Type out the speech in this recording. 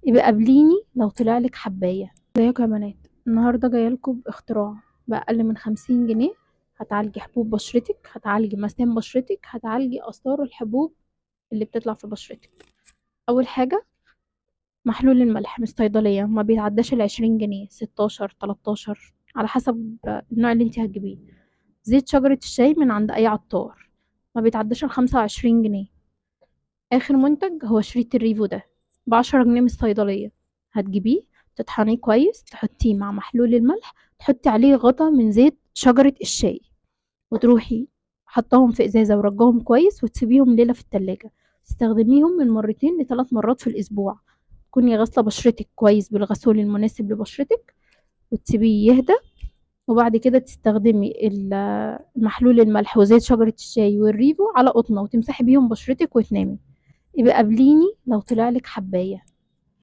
يبقى قابليني لو طلع لك حباية. ازيكم يا بنات؟ النهاردة جاية لكم باختراع بأقل من 50 جنيه. هتعالجي حبوب بشرتك، هتعالجي مسام بشرتك، هتعالجي آثار الحبوب اللي بتطلع في بشرتك. أول حاجة محلول الملح من الصيدلية، ما بيتعداش 20 جنيه، 16، 13، على حسب النوع اللي انت هتجيبيه. زيت شجرة الشاي من عند أي عطار، ما بيتعداش 25 جنيه. آخر منتج هو شريط الريفو ده ب10 جنيه من الصيدلية. هتجيبيه، تطحنيه كويس، تحطيه مع محلول الملح، تحطي عليه غطا من زيت شجرة الشاي، وتروحي حطاهم في ازازة ورجاهم كويس وتسيبيهم ليلة في التلاجة. تستخدميهم من مرتين لثلاث مرات في الأسبوع. تكوني غاسلة بشرتك كويس بالغسول المناسب لبشرتك وتسيبيه يهدى، وبعد كده تستخدمي محلول الملح وزيت شجرة الشاي والريفو على قطنة وتمسحي بيهم بشرتك وتنامي. يبقى قابليني لو طلعلك حباية.